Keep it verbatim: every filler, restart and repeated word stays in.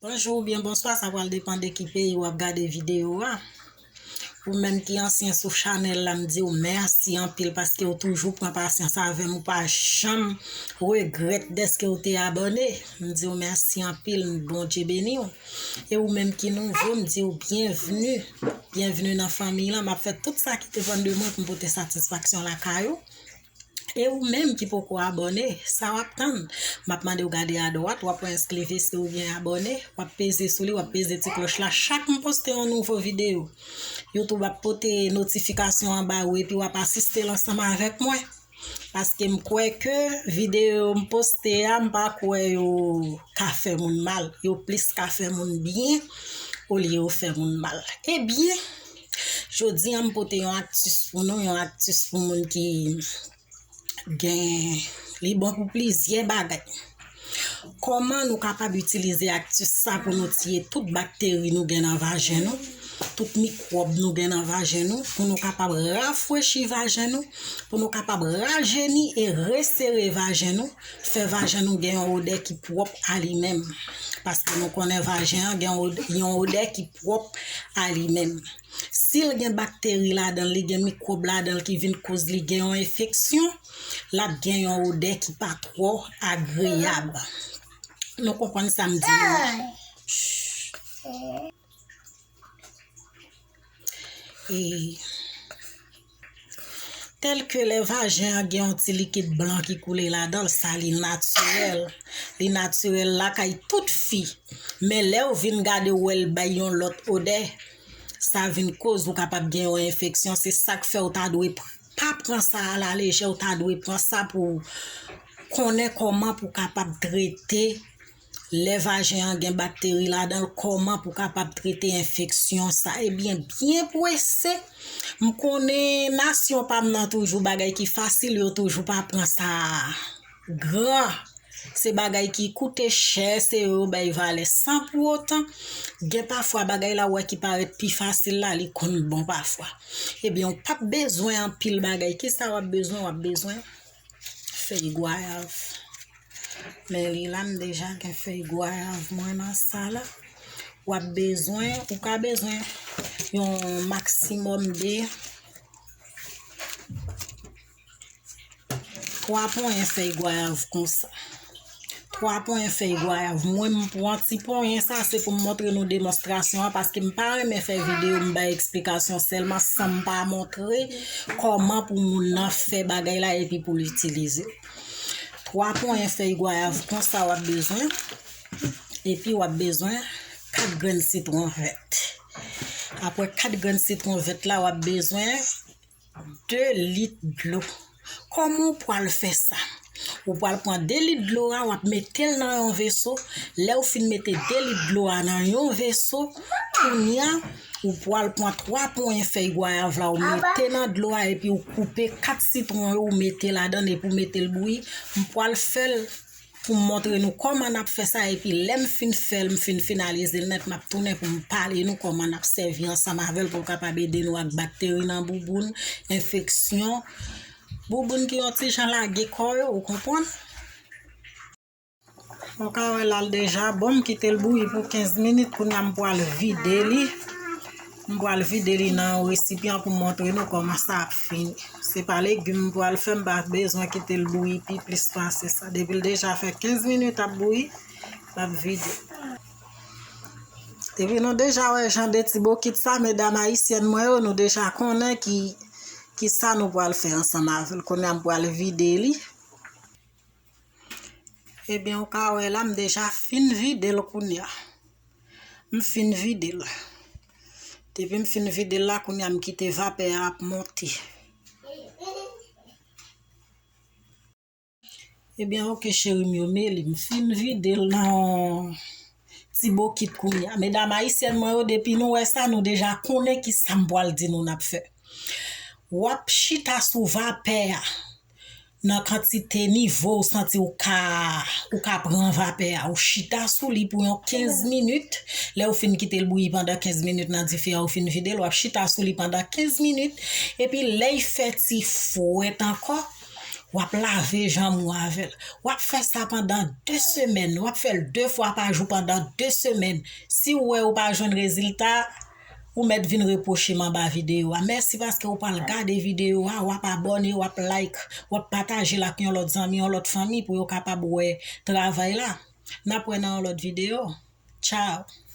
Bonjou oubyen bonswa, sa pral depann de ki peyi w ap gade videyo a. Ou menm ki ansyen sou chanèl la, m di w mèsi anpil paske w toujou pran pasyans avè m, ou pa janm regrèt dèske w te abòne. M di w mèsi anpil, Bondye beni w. E ou menm ki nouvo, m di w byenvni. Byenvni nan fanmi lan. M ap fè tout sa ki depann de mwen pou m pote satisfaksyon lakay ou. E ou menm ki poko abòne, sa w ap tann? M ap mande w gade adwat, w ap wè enskri vèse oubyen abòne, w ap peze sou li, w ap peze ti klòch la. Chak m poste yon nouvo videyo, YouTube ap pote notifikasyon anba ou epi w ap asiste l ansanm avèk mwen. Paske m kwè ke videyo m poste a, m pa kwè yo ka fè moun mal. Yo plis ka fè moun byen olye yo fè moun mal. Ebyen, jodi a m pote yon aktis pou nou, yon aktis pou moun ki gen, li bon pou plizyè bagay. Kòman nou kapab itilize aktis sa pou nou tiye tout bakteri nou gen nan vajen nou, tout mikwòb nou gen nan vajen nou, pou nou kapab rafrechi vajen nou, pou nou kapab rajeni e resere vajen nou, fè vajen nou gen yon odè ki pwòp a li menm. Paske nou konnen vajen an gen od-, yon odè ki pwòp a li menm. Si l gen bakteri ladan l, li gen mikwòb ladan l ki vin koz li gen yon enfeksyon, l ap gen yon odè ki pa twò agreyab. Nou konprann sa m di nou an? E tèlke lè vajen an gen yon ti likid blan ki koule ladan l, sa li natirèl. Li natirèl lakay tout fi. Men lè w vin gade w wè l bay yon lòt odè, sa vin koz ou kapab gen yon enfeksyon. Se sa k fè w ta dwe pr-, pa pran sa alalejè, w ta dwe pran sa pou w konnen kòman pou w kapab trete. Lè vajen an gen bakteri ladan l, kòman pou w kapab trete enfeksyon sa? Ebyen, byen prese, m konnen nasyon pa m nan toujou bagay ki fasil, yo toujou pa pran sa gran. Se bagay ki koute chè, se yo yo bay valè. San pou otan, gen pafwa bagay la w wè ki parèt pi fasil la, li konn bon pafwa. Ebyen, w p ap bezwen anpil bagay. Kisa w ap bezwen? W ap bezwen fèy gwayav. Men li la, m deja gen fèy gwayav mwen nan sa la. W ap bezwen, ou ka bezwen yon maksimòm de twa ponyen fèy gwayav konsa. Twa ponyen fèy gwayav. Mwen, m pran ti ponyen sa, se pou m montre nou demonstrasyon an, paske m pa renmen fè videyo, m bay eksplikasyon sèlman san m pa montre kòman pou moun nan fè bagay la epi pou l itilize l. Twa ponyen fèy gwayav konsa w ap bezwen. Epi w ap bezwen kat grenn sitwon vèt. Apre kat grenn sitwon vèt la, w ap bezwen de lit dlo. Kòman w pral fè sa? Ou pral pran de lit dlo a, w ap mete l nan yon veso. Lè w fin mete de lit dlo a nan yon veso, kounye a, ou pral pran twa ponyen fèy gwayav la, ou mete nan dlo a, epi ou koupe kat sitwon yo, ou mete ladan l, epi ou mete l bouyi. M pral fè l pou m montre nou kòman n ap fè sa, epi lè m fin fè l, m fin finalize l nèt, m ap tounen pou m pale nou kòman n ap sèvi ansanm avè l pou l kapab ede nou ak bakteri nan bouboun, enfeksyon, bouboun ki yon ti jan lage kò yo, ou konprann? Ou ka wè la l deja bon, m kite l bouyi pou kenz minit, kounye a m pral vide li. M pral vide li nan yon resipyan pou m montre nou kòman sa ap fini. Se pa legim m pral fè, m pa bezwen kite l bouyi pi plis pase sa. Depi l deja fè kenz minit ap bouyi, m ap vide. Depi nou deja wè jan de ti bokit sa, medam ayisyèn mwen yo, nou deja konnen ki, ki sa nou pral fè ansanm avè l. Kounye a m pral vide li. Ebyen, ou ka wè la, m deja fin vide l kounye a. M fin vide l. Depi m fin vide l la, kounye a m kite vapè a ap monte. Ebyen, oke, cheri m yo, men li, m fin vide l nan yon ti bokit kounye a. Medam ayisyèn mwen yo, depi nou wè sa, nou deja konnen ki sa m pral di nou n ap fè. W ap chita sou vapè a nan kantite nivo w santi w ka, ou ka pran vapè a. Ou chita sou li pou yon kenz minit. Lè w fin kite l bouyi pandan kenz minit nan dife a, ou fin vide l, w ap chita sou li pandan kenz minit. Epi lè y fè ti frèt ankò, W ap lave janm ou avè l. W ap fè sa pandan de semèn. W ap fè l de fwa pa jou pandan de semèn. Si w wè ou pa jwenn rezilta, ou mèt vin repwoche m anba videyo a. Mèsi paske ou pral gade videyo a, w ap abòne, w ap like, w ap pataje l ak yon lòt zanmi, yon lòt fanmi pou yo kapab wè travay la. N ap wè nan yon lòt videyo. Tchao!